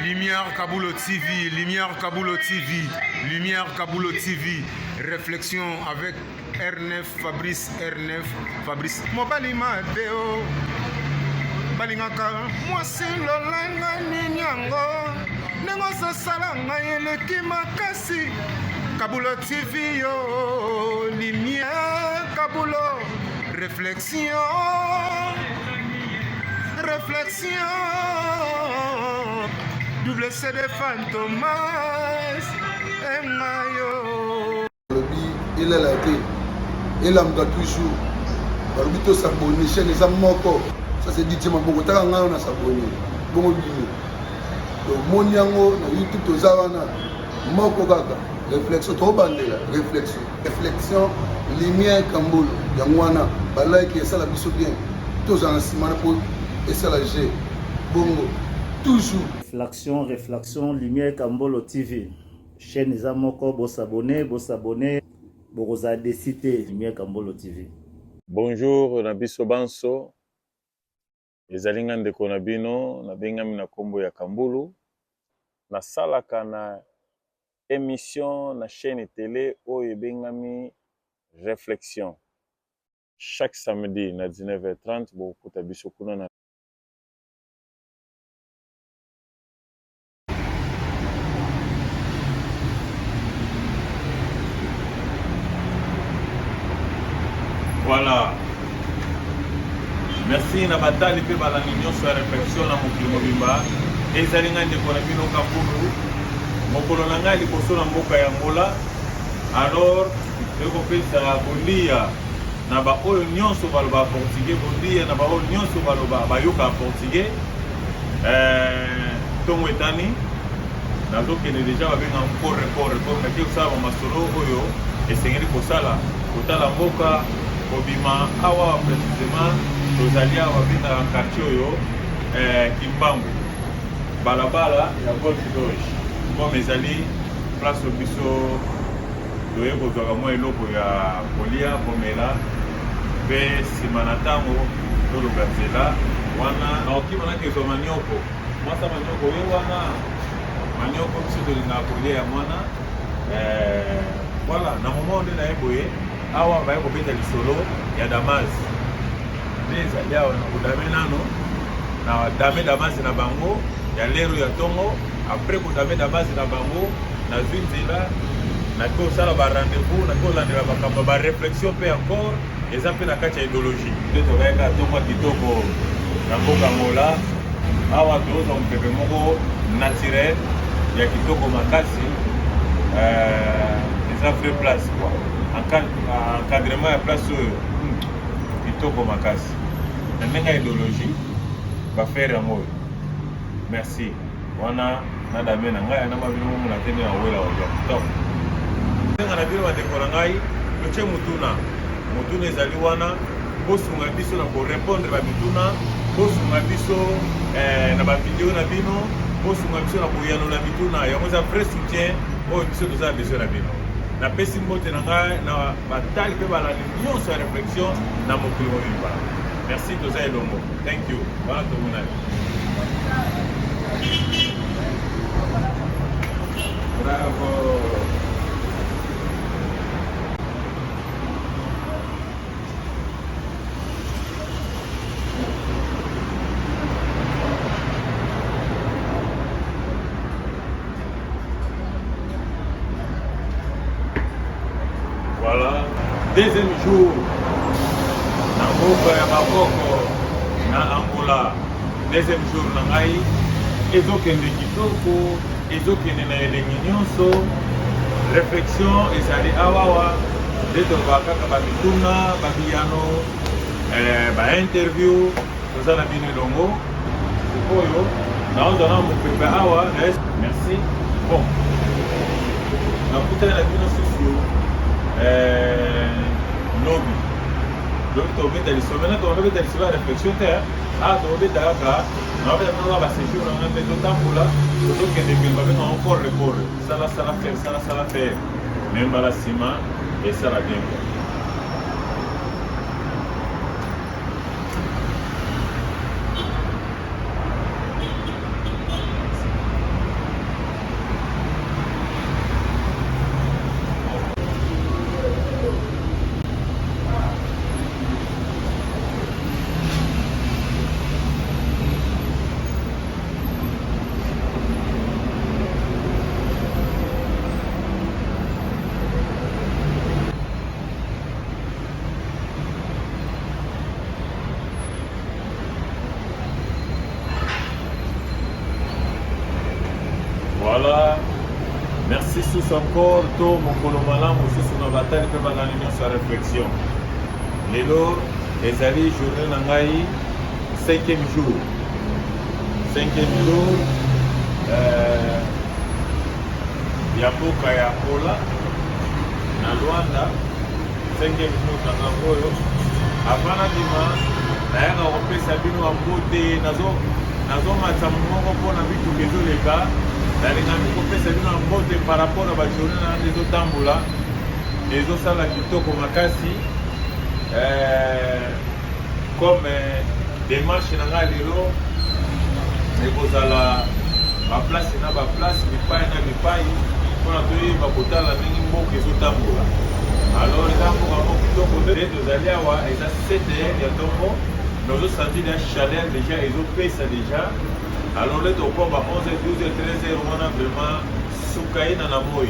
Lumière Kabulo TV, Lumière Kabulo TV, Lumière Kabulo TV, réflexion avec R9 Fabrice R9 Fabrice mobali mabe o balingaka mwasi lolenge nini yango ndenge ozosala ngai eleki makasi Kabulo TV yo Lumière Kabulo réflexion réflexion double CD Fantomas engayo Balobi elala te, elamuka toujours. Balobi to s'abonner, chaîne eza moko. Ça c'est DJ Maboko, taka ngai na s'abonner. Bongo bino. Tomoni yango na YouTube toza wana moko kaka. Réflexion tobandela réflexion. Réflexion lumière Kambolo yango wana ba like esala biso bien. Tozala na nsima na po esala G. Bongo toujours. Réflexion, réflexion, lumière Kambolo TV. Chaîne eza moko, bo s'abonner, bo s'abonner, bokozala desi te. Lumière Kambolo TV. Bonjour na biso banso, ezali nga ndeko na bino, nabengami na kombo ya Kambulu, nasalaka na emission na chaine tele oyo ebengami Reflexion. Chaque samedi na 19h30 bokokuta biso kuna na. Voilà. Merci na batali mpe balandi nyonso ya réflexion na mokili mobimba. Ezali ngai ndeko na bino Kambulu. Mokolo na ngai liboso na mboka ya Angola. Alors, tokopesa bondia na baoyo nyonso baloba portugais, bondia na baoyo nyonso baloba bayoka portugais. Eh, ntongo etani nazokende deja babenga corre corre corre nake kosala bamasolo oyo esengeli kosala kotala mboka kobima awa précisément tozali awa babengaka quartier oyo eh, kimbangu balabala ya golf doge comme ezali place oyo biso toye kozwaka mwa eloko ya kolia komela mpe nsima na ntango toluka nzela wana naokima nakezwa manioko mwasa manioko ye wana manioko biso tolingaka kolia ya mwana eh, voilà na moment nde naye boye awa baye kobeta lisolo ya damas nde ezali awa na kodame nano na dame damasi na bango ya lero ya ntongo Après kodame na base na bango, nazwi nzela nake kosala ba rendez-vous, nake kolandela makambo ya ba réflexion mpe encore eza mpe na kati ya idéologie. Nde tokayaka ntongo ya kitoko na mboka Angola. Awa tozwa mopepe moko naturel ya kitoko makasi, euh, eza vraie place quoi. Encadrement ya place oyo hmm, kitoko makasi na ndenge ya idéologie bafere yango oyo. Merci. Wana na dame na ngai na mabino momona te nde na wela olia kitoko. Senga na bino bandeko na ngai totie motuna. Motuna ezali wana bosunga biso na korepondre ba mituna, bosunga biso eh, na ba video na bino, bosunga biso na koyanola mituna. Yango eza vrai soutien oyo biso toza na besoin na bino. Napesi mbote na ngai na batali mpe balandi nyonso ya reflexion na mokili mobimba. Merci, toza elongo. Thank you. Wana tomonani. Bravo. Voilà, deuxième jour na mboka ya bakoko na Angola. Deuxième jour na ngai ezokende kitoko, ezokende na elengi nyonso. Réflexion ezali awawa nde tolobaka kaka bamituna, babiyano, eh, ba interview toza na bino elongo sikoyo naozwa na mopepe awa na merci bon nakutani na bino susu eh, lobi lobi tobeta lisolo mena tobeta lisolo ya réflexion te awa tobeta kaka naobeta bino kaka basejour na ngai mpe totambola tozokende kende babenga yango corre corre sala sala faire sala sala faire me mbala nsima esala bien quoi Voilà. Merci susu encore to mokolo malamu susu na batali mpe balandi nyonso ya réflexion. Lelo ezali journée na ngai cinquième jour. Cinquième jour ya mboka ya Angola na Luanda. Cinquième jour na ngai oyo avant nabima nayaka kopesa bino ya mbote nazo nazomatisa mongongo mpo na mituka ezoleka nalingami kopesa bino ya mbote par rapport na bajournée na nde ezotambola ezosala kitoko makasi comme démarche na ngai lelo ekozala baplace na baplace bipai na bipai mpona toyeba kotala ndenge mboka ezotambola. Alors eza mboka moko kitoko nde tozali awa, eza 7 heures ya ntongo, mais ozosentir ya chaleur déjà ezopesa déjà. Alors nde tokoma ba 11 h 12 h 13 h wana vraiment suka ye na na moi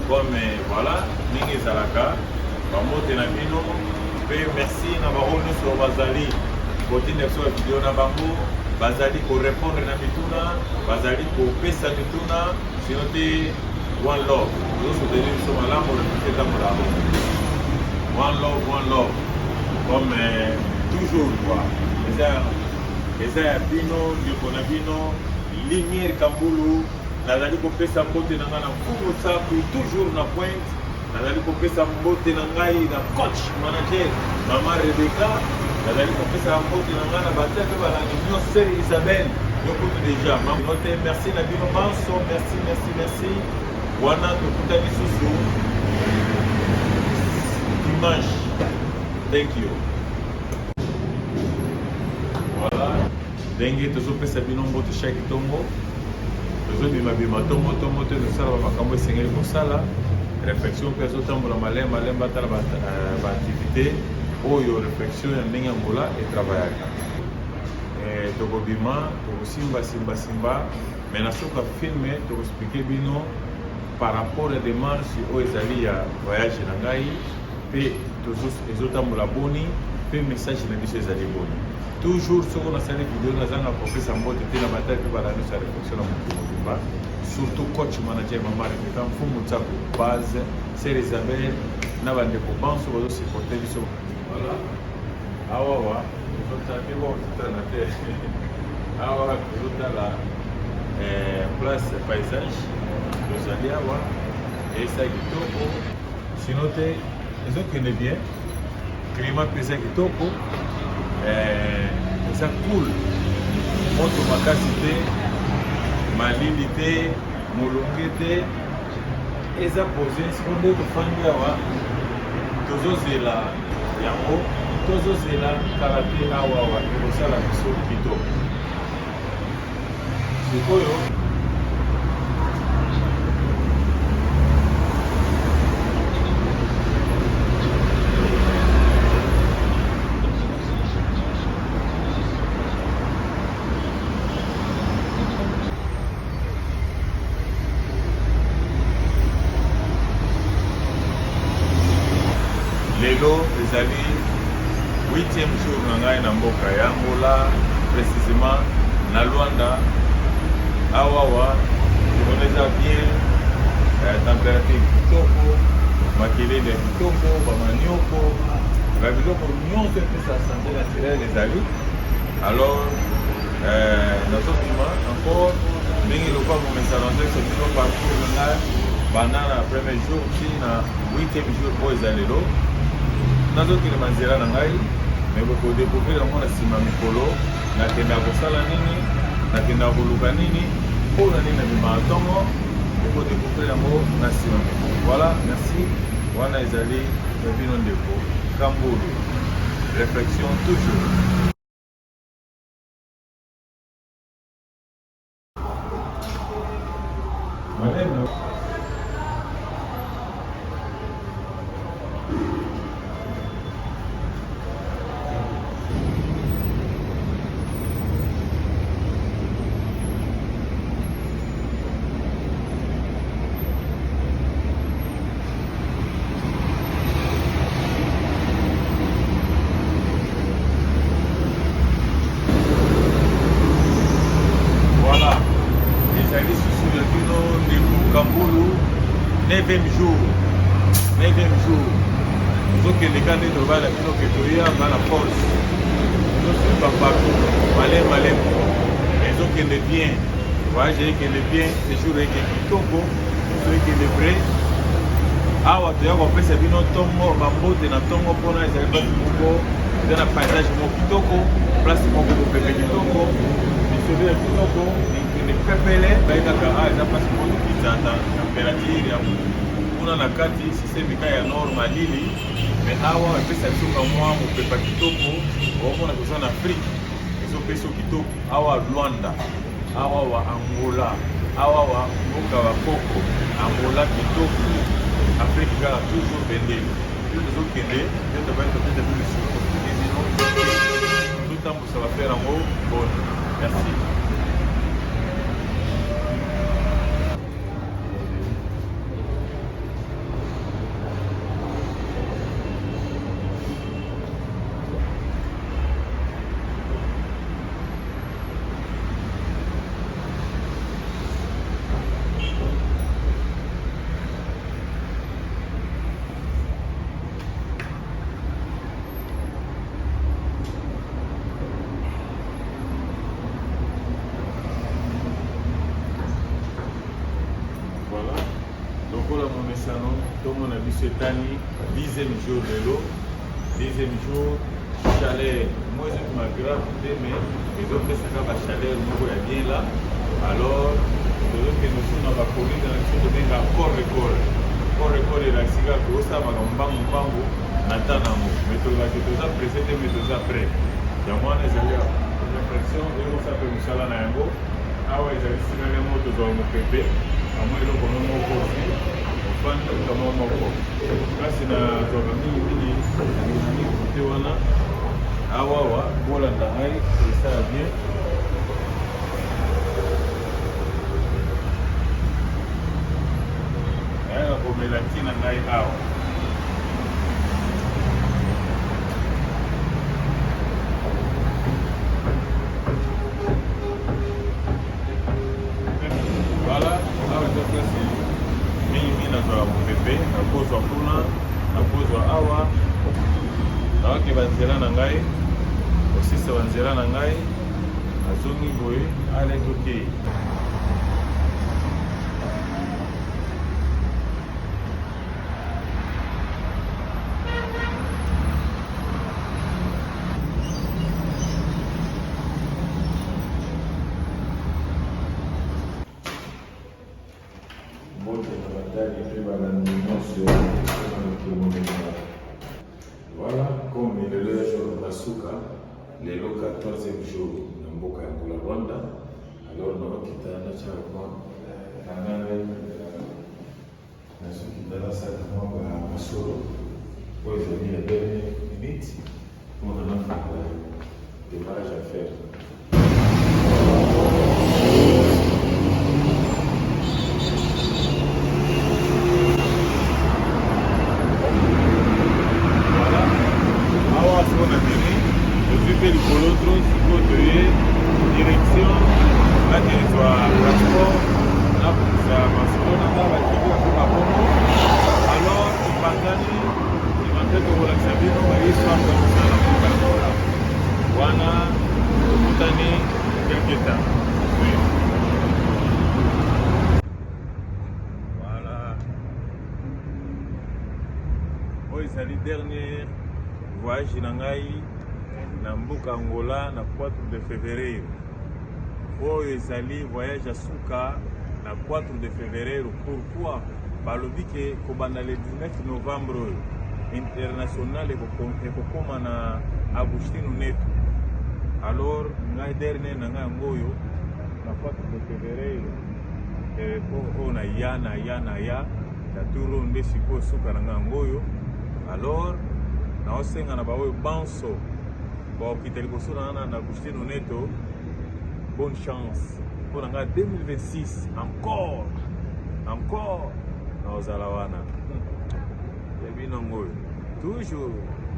comme voilà ndenge ezalaka. Bambote na bino mpe merci na bango nyonso bazali kotinda biso bavideo na bango, bazali korépondre na mituna, bazali kopesa mituna. Sino te, one love, ozosoutenir biso malamu, refuse etambola one love, one love comme toujours quoi. Eza ya bino ndeko na bino Lumière Kambulu. Nazali kopesa mbote na ngai na Mfumu Tsaku, toujours na pointe. Nazali kopesa mbote na ngai na coach manager mama Rebecca. Nazali kopesa mbote na ngai na bato mpe balandi nyonso, sœur Isabelle yo kutu déjà note. Merci na bino banso, merci, merci, merci. Wana tokutani susu dimanche. Thank you. Voilà ndenge tozopesa bino mbote chaque ntongo, tozobimabima ntongo ntongo te, tosala bamakambo esengeli kosala. Réflexion mpe azotambola malembe malembe, atala baactivité oyo réflexion ya ndenge Angola etravaillaka. Tokobima, tokosimba simba simba, mais na suka film tokoexpliquer bino par rapport ya démarche oyo ezali ya voyage na ngai mpe ezotambola boni mpe message na biso ezali boni. Toujours soki nasali video, nazanga kopesa mbote te na batali mpe balandi ya réflexion na mokili mobimba, surtout coach manager mama Rebeka, Mfumu Tsako, base sœur Isabelle na bandeko banso bazosupporte biso. Voilà, awawa tozotala mpe bon, totala te awa, tozotala place paysage. Tozali awa, eza kitoko. Sino te ezokende bien, climat mpe eza kitoko, eza cool, moto makasi te, malili te, molunge te, eza posé. Siko nde tofandi awa, tozozela yango, tozozela kala te awa awa ekosala biso kitoko. Sikoyo lelo ezali 8e jour na ngai na mboka ya Angola, précisément na Luanda. Awawa journée eza bien, température kitoko, makelele ya kitoko, bamanioko, babiloko nyonso epesa santé naturelle ezali. Alors nazobima encore ndenge lokola momesano, nazolakisa bino parcours na ngai banda na premier jour ti na huitième jour oyo eza lelo. Nazotelema nzela na ngai, mais bokodécouvrir yango na nsima mikolo. Nakendaka kosala nini, nakendaka koluka nini, mpona nini nabimaka ntongo, bokodécouvrir yango na nsima mikolo. Voilà, merci. Wana ezali ya bino ndeko Kambulu, réflexion toujours. Maleme. Voilà, ezali susu ya bino. Kambulu, 9e jour, 9e jour. Tozokende kaka nde toloba na bino ke toya nga na force. Tozosuka partout, malem malem. Ezokende bien. Voyage ekende bien, séjour eke kitoko, nyonso ekende vrai. Awa toya kopesa bino ntongo, bambote na ntongo mpona ezali place moko eza na paysage moko kitoko, place moko mopepe kitoko, lisolo ya kitoko. Kende pepele baye kaka ah eza place moko tokita ata temperature ya kuna na kati système ka ya nord malili mais awa epesa biso kamwa mopepa kitoko omona toza na Afrique ezopesa kitoko awa Luanda awa wa Angola awa wa mboka wa koko Angola kitoko Afrique kaka toujours bendele biso tozokende nde tobali topesa bino lisolo tofuti bino totambusa bafere yango boni merci. Voilà. Lokola momesano, ntongo na biso etani dixième jour lelo, dixième jour chaleur moi ezokima grave te mais ezopesaka ba chaleur moko ya bien là. Alors tozokende mosusu na bacommune na biso tobenga corps corps corps corps elakisi kaka kosala makambo mbangu mbangu na temps na yango mais tolobaki toza presse te mais toza près yango wana ezali réflexion ekosala mpe mosala na yango awa ezali sika nde moko tozwa mopepe kamwa eloko no moko ozwi ofandi kamwa moko kasi nazwaka mingimingi mingi kote wana awawa bolanda ngai esala bien nayaka komela ti na ngai awa. Voilà, awa eza place mingi mingi nazwaka mopepe, nakozwa kuna, nakozwa awa, naoke banzela na ngai, kosisa banzela na ngai. Azongi boye, ale tokei. Mbote na batali mpe balandi nyonso ya mokili mobimba. Voilà, comme lelo ya jour na suka, lelo 14e jour na mboka ya Angola Rwanda. Alors naokita natyaka mwa nanga ngai nazokita nasala mwa masolo oyo ezali ya dernière minute mpona nafanda démarrage à faire. Awa sikoyo na bimi tozwi mpe likolo tro sikoyo toye direction nakezwa transport nabongisa masolo na nga batiki bakoma bongo alors topanzani nsima mpe tokolakisa bino bahistoire ya mosala mboka ya wana tokutani quelque temps. Oui. Voilà. Oyo ezali dernier voyage na ngai na mboka Angola na 4 de février. Oyo ezali voyage ya suka na 4 de février. Pourquoi? Balobi ke kobanda le 19 novembre oyo international ekokoma na Agustino Neto. Alors ngai dernier na ngai yango oyo na 4 de février po oyo na ya na ya na ya na tour oyo nde sikoyo suka na ngai yango oyo. Alors naosenga na baoyo banso bakokita liboso na ngai na Agustino Neto, bonne chance mpo na ngai 2026 encore encore naozala wana ya bino yango oyo toujours.